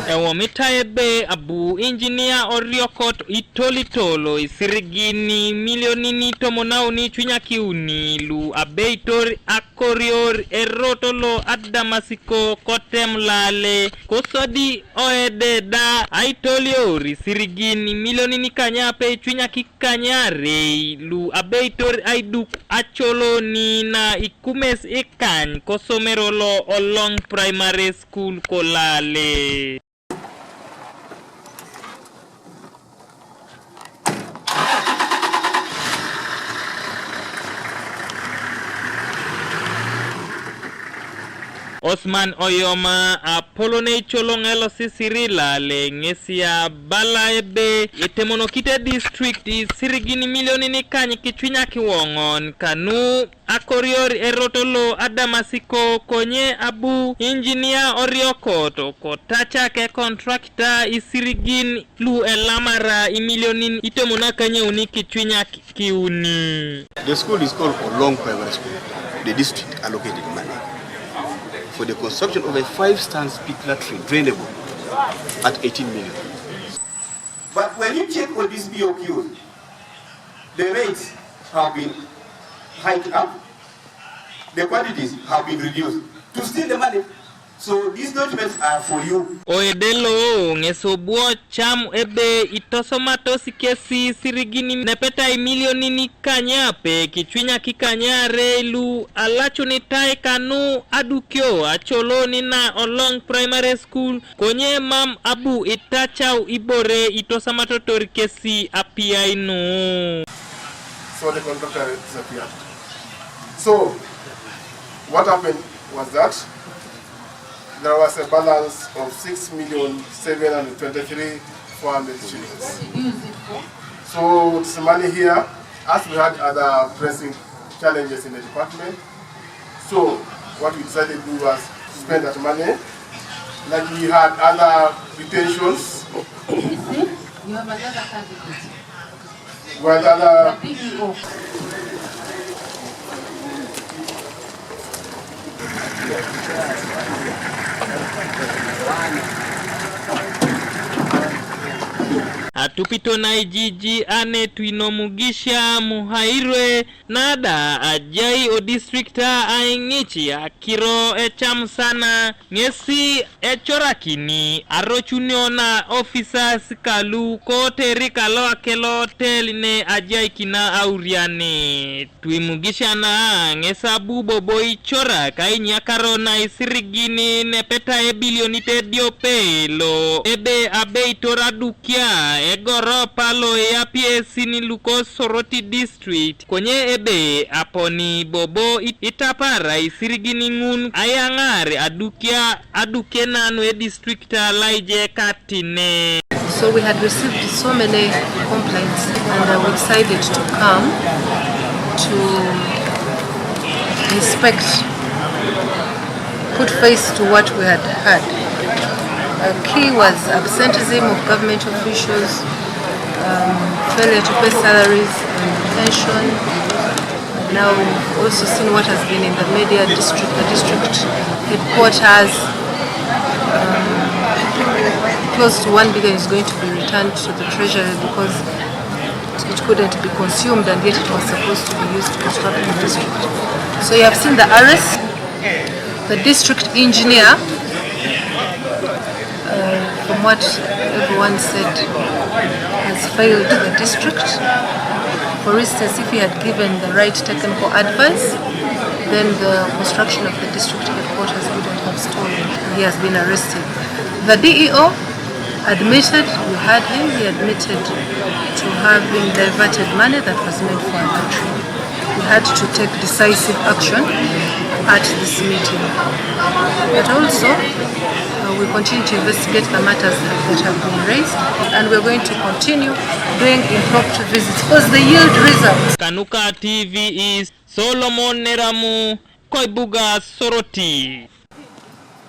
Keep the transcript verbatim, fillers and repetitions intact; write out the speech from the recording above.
Ewomitai ebe abu injinia Oriokot itolitolo isirigini milionini tomon auni cwinyaki uni lu abeitor akorior erot lo Adamasiko kotem Lale, kosodi oede da aitolior isirigini milionini kanyape icwinyaki kanyarei lu abeitor aiduk acoloni na ikumes ikany kosomero lo Olong Primary School ko Lale. Osman Oyoma, apolon eicoloŋ elosisiri Lale, ŋesi abala ebe etemonokite district isirigin milionin ikany kicwinyak iwoŋon kanu akorior erot lo Adamasiko, konye abu injinia Oriokot kotacak ekontrakta isirigin lu elamara imilionin itomon akanyauni kicwinyak kiuni. The school is called Olong Primary School. The district allocated money for the construction of a five stands pit latrine drainable at eighteen million. But when you check on these B O Qs, the rates have been hiked up, the quantities have been reduced to steal the money. So these documents are for you. Oedelo ŋes obwo cam ebe itosomatos kesi sirigini nepetai milionin ikanyape kicwinyak ikanyarei lu alacunitai kanu adukio acoloni na Olong Primary School, konye mam abu itacau ibore itosamatotor kesi apiai nu. So the contractor disappeared. So what happened was that there was a balance of six million seven hundred twenty-three four hundred shillings. So this money here, as we had other pressing challenges in the department, so what we decided to do was to spend that money. Like, we had other retentions. You see, you have another candidate. Gwalala. Atupito na ijiji ane Twinomugisha, Muhairwe, nada ajai o district a aiŋici akiro ecam sana, ŋesi ecorakini arocunio na officers kalu koterik alo akelo otel ne ajaikina aurianit. Twimugisha na ŋes abu bobo icorak ainyakaro na isirigin nepeta ebilionit ediope lo ebe abeitor adukia egoropa lo eyapiesi ni luko Soroti district. Konye ebe aponi bobo it-, itapara isirigin ŋun ayaŋar adukia, aduke nanu edistrikta laije katine. So we had received so many complaints, and uh, we decided to come to inspect, put face to what we had heard. A key was absenteeism of government officials, um, failure to pay salaries and pension. And now we've also seen what has been in the media, district, the district headquarters, um, close to one billion is going to be returned to the treasury because it couldn't be consumed, and yet it was supposed to be used to construct the district. So you have seen the arrest. The district engineer, uh, from what everyone said, has failed the district. For instance, if he had given the right technical advice, then the construction of the district headquarters wouldn't have stalled. He has been arrested. The D E O admitted, you heard him, he admitted to having diverted money that was meant for a country. We had to take decisive action at this meeting. But also, uh, we continue to investigate the matters that have been raised, and we're going to continue doing impromptu visits because they yield results. Kanuka T V is Solomon Neramu, Koibuga Soroti.